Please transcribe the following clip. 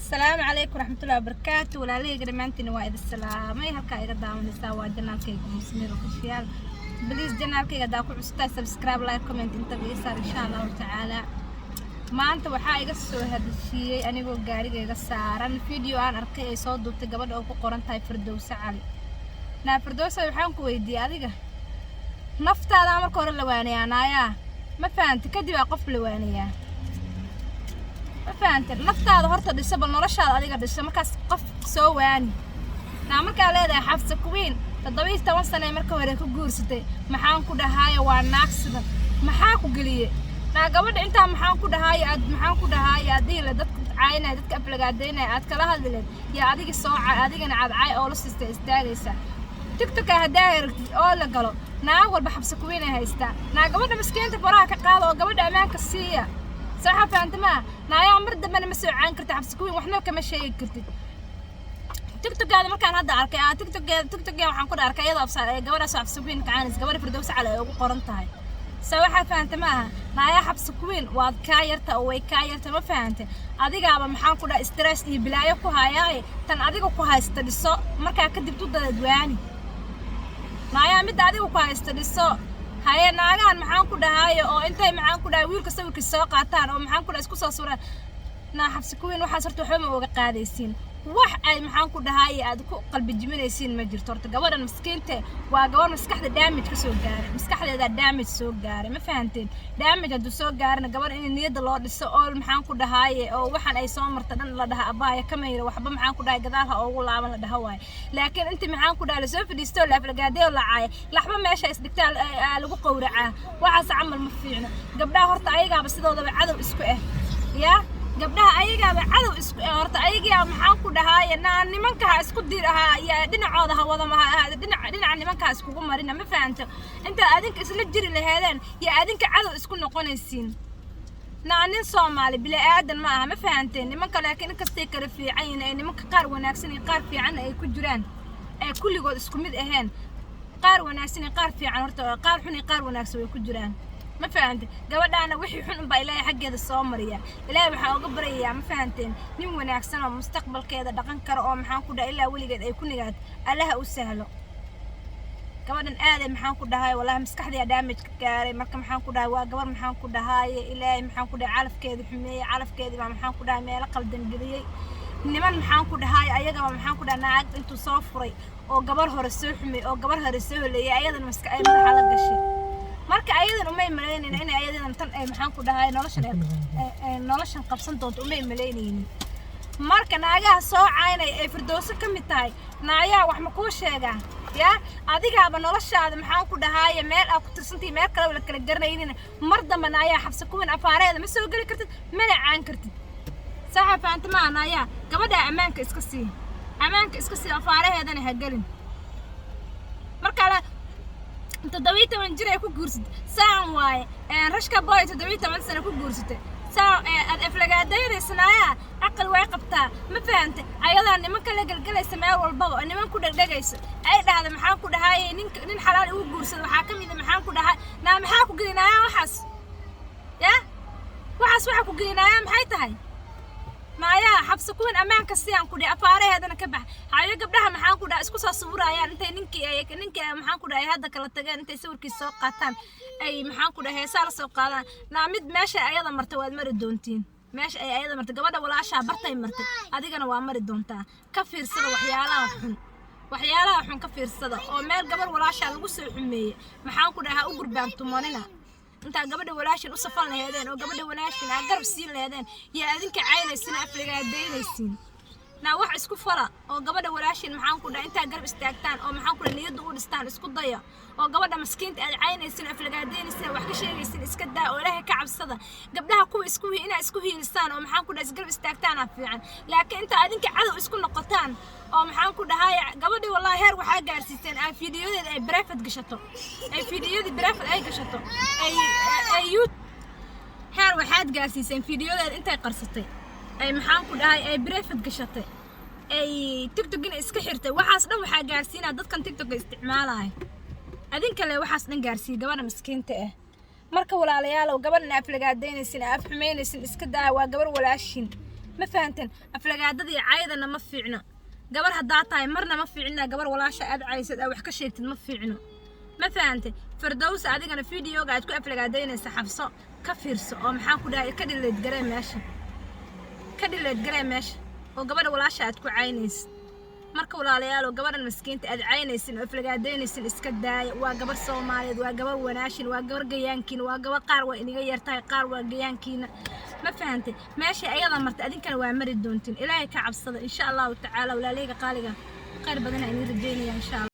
Asalaamu calaykum waraxmatullahi wabarakaatu. Walaalahayga dhammaantiin waa idin salaamay. Halkaa iga daawanaysaa waa channelkayga Musmir Official. Please, channelkayga haddaa ku cusubtahay, subscribe, like, comment intaba ii saar, insha Allahu tacaala. Maanta waxaa iga soo hadashiiyey anigoo gaarigayga saaran video aan arkay ay soo duubtay gabadha oo ku qoran tahay Firdowse Cali. Naa Firdowsa, waxaan ku weydiiyey, adiga naftaada marka hore la waanayaa, naayaa, ma fahanta? Kadib aa qof la waanayaa, ma fahante? Naftaada horta dhiso, bal noloshaada adiga dhiso, markaas qof soo waani. Naa markaa leedahay Xafsa Kuwiin 17 sane marka hore ku guursatay, maxaan ku dhahaayo, waa naag sidan, maxaa ku geliyey? Naa gabadha intaa, maxaan ku dhahaayo, aad, maxaan ku dhahaayo, aad dhihi leed dadka caynaya, dadka aflagaadaynaya aad kala hadli leed, yaa adiga soo cay, adigana aad cay oo la siista istaagaysa. TikToka haddaa aragtid oo la galo, naag walba Xabsa Kuwiin ay haystaa. Naa gabadha miskiinta faraha ka qaada oo gabadha ammaanka siiya. Saxa fahamta maa? Naayaa, mar dambena ma soo caan kartid Xabsa Kuwiin, waxna kama sheegi kartid. TikTokaada markaan hadda arkay, aa TikTokeeda, TikTokeeda waxaan ku arkay iyadoo afsa gabadhaas Xabsa Kuwiin kacaanaysa, gabadha Firdowsa Cali ay ugu qoran tahay. Sa waxaa fahanta maaha? Naayaa Xabsa Kuwiin, waad kaa yarta oo way kaa yarta, ma fahante? Adigaaba, maxaan ku dhaha, stress iyo bilaayo ku hayaaye, tan adiga ku haysta dhiso, markaa kadib tu dadadwaani. Naayaa, midda adiga ku haysta dhiso. Haye, naagahan, maxaan ku dhahaayo, oo intay, maxaan ku dhahay, wiilka sawirkiisa soo qaataan oo, maxaan ku dhahay, isku soo suraan. Naa Xabsi Kuwiin, waxaas horta waxba ma oga qaadaysiin. Wax ay, maxaan ku dhahaaye, aad ku qalbi jiminaysiin ma jirto. Horta gabadhan miskiinte waa gabadh maskaxda damage ka soo gaaray, maskaxdeeda damage soo gaaray, ma fahanteen? Damage hadduu soo gaarina, gabadh in niyadda loo dhiso oo, maxaan ku dhahaaye, oo waxaan ay soo marta dhan la dhaha abbaaya kamayra, waxba, maxaan ku dhahay, gadaal ha oogu laaban la dhaha waaye. Laakiin intii, maxaan ku dhahay, lasoo fadhiisto, la aflagaadeyo, la caaya, laxba meesha isdhigtaa lagu qowracaa, waxaas camal ma fiicno. Gabdhaha horta ayagaaba sidoodaba cadow isku ah. Yaa gabdhaha ayagaaba cadow isku horta ayagaa, maxaan ku dhahaaye, naa nimanka ha isku dir ha ya dhinacooda ha wada dhinac dhinaca nimanka ha iskugu marina, ma fahanto? Intaad adinka isla jiri laheedeen, yaa adinka cadow isku noqonaysiin. Naa nin Soomaali bili aadan ma aha, ma fahanteen? Nimanka laakiin inkastay kala fiican yihiin, ay nimanka qaar wanaagsan iyo qaar fiican ay ku jiraan, ay kulligood isku mid ahayn, qaar wanaagsan iyo qaar fiican, horta qaar xun iyo qaar wanaagsan way ku jiraan, ma fahante? Gabadhaana wixii xun unbaa Ilaahay xaggeeda soo mariya. Ilaahay waxaa uga baryayaa, ma fahanteen, nin wanaagsan oo mustaqbalkeeda dhaqan karo oo, maxaan ku dhahay, ilaa weligeed ay ku nigaad Allaha u sahlo. Gabadhan aaday, maxaan ku dhahay, wallahi maskaxdiyaa damage ka gaaray. Marka, maxaan ku dhahay, waa gabar, maxaan ku dhahay, Ilaahay, maxaan ku dhahay, calafkeedi xumeeyey, calafkeedii baa, maxaan ku dhahay, meelo qaldan geliyey. Niman, maxaan ku dhahay, ayagaba, maxaan ku dhahay, naag intuu soo furay oo gabar hore soo xumey oo gabar hore soo holeeyay, ayadana maska ay madaxa la gashay. Marka ayadan umay malaynaynin inay ayadan tan ay, maxaan ku dhahay, noloshan ay noloshan qabsan doonto, umay malaynaynin. Marka naagaha soo caynay ay Firdowso ka mid tahay, naayaa, wax ma kuu sheegaa? Yaa adigaaba noloshaada, maxaan ku dhahaaye, meel aa ku tirsantahay, meel kale la kala garanaynin. Mar dambe, naayaa Xabsa Kuwin, afaareeda ma soo geli kartid, mana caan kartid. Saxa fahamta maa? Naayaa, gabadha ammaanka iska sii, ammaanka iska sii, afaaraheedana ha gelin. Marka le 17 jir ay ku guursatay, saan waaye. Rashka Boy 17 sano ku guursatay, saa aad aflagaadaynaysa. Naayaa, aqal way qabtaa, ma fahantay? Ayadaa nimanka la gelgelaysa meel walbaba oo niman ku dhegdhegayso, ay dhahda, maxaan ku dhahay, ninka nin xalaal igu guursada waxaa ka mid a, maxaan ku dhahay. Naa, maxaa ku geli naayaa waxaas? Ya waxaas waxa ku geli naayaa maxay tahay? Naayaa Xabsa Kuwin, ammaanka siyaan ku dhihi, afaaraheedana ka bax. Hayo, gabdhaha, maxaan ku dhahay, isku soo sawirayaan intay ninkii, maxaan ku dhahay, hadda kala tageen, intay sawirkiisa soo qaataan, ay, maxaan ku dhahay, heesaa la soo qaadaan. Naa mid meesha ayada marta waad mari doontiin. Meesha ay ayada martay, gabadha walaashaa bartay martay, adigana waa mari doontaa. Ka fiirsada waxyaalaha xun, waxyaalaha xun ka fiirsada, oo meel gabar walaashaa lagu soo xumeeyey, maxaan ku dhahaa, u gurbaan tumanina. Intaa gabadha walaashin u safan laheedeen oo gabadha walaashin aa garab siin laheedeen, yaa adinka caynaysin, aflagaadaynaysiin. Naa wax isku fala oo gabadha walaashin, maxaan ku dhaha, intaa garab istaagtaan oo, maxaan ku dhaha, niyadda u dhistaan isku daya, oo gabadha maskiinta aad caynaysin, aflagaadaynaysin, wax ka sheegaysin iska daa, oo Ilaahay ka cabsada. Gabdhaha kuwa isku inaa isku hiilisaan oo, maxaan ku dhaha, isgarab istaagtaanaa fiican. Laakiin intaa adinka cadow isku noqotaan oo, maxaan ku dhahay, gabadhii wallahi heer waxaa gaarsiiseen ay fiidiyodeeda ay private gashato, ay fiidiyodii private ay gashato, ay heer waxaad gaarsiiseen fiidiyodeeda intay qarsatay, ay, maxaan ku dhahay, ay private gashatay, ay TikTokina iska xirtay. Waxaas dhan waxaa gaarsiinaa dadkan TikToka isticmaalaya. Adinka le waxaas dhan gaarsiiya gabadha miskiinta ah. Marka walaalayaalow, gabadhan aflagaadaynaysin, af xumaynaysin, iska daa. Waa gabar walaashin. Ma fahanteen? Aflagaadada iyo caydana ma fiicno. Gabar haddaa tahay, marna ma fiicna gabar walaasha aad caysad, aad wax ka sheegtid, ma fiicno. Ma fahantay? Firdowsa, adigana videoga aad ku aflagaadaynaysa Xafso ka fiirso, oo maxaan ku dhahay, ka delete garee meesha, ka delete garee meesha oo gabadha walaasha aad ku caynaysid. Marka walaalayaal, oo gabadhan maskiinta aad caynaysin oo aflagaadaynaysin iska daaya. Waa gabar Soomaaliyeed, waa gabar wanaashin, waa gabar gayaankiina, waa gabar qaar waa iniga yartahay, qaar waa gayaankiina. Ma fahantay? Meesha ayada martay, adinkana waa mari doontiin. Ilaahay ka cabsada, insha Allahu tacaala. Walaaleyga qaaliga, khayr badan aan idin rajeynaya, insha Allah.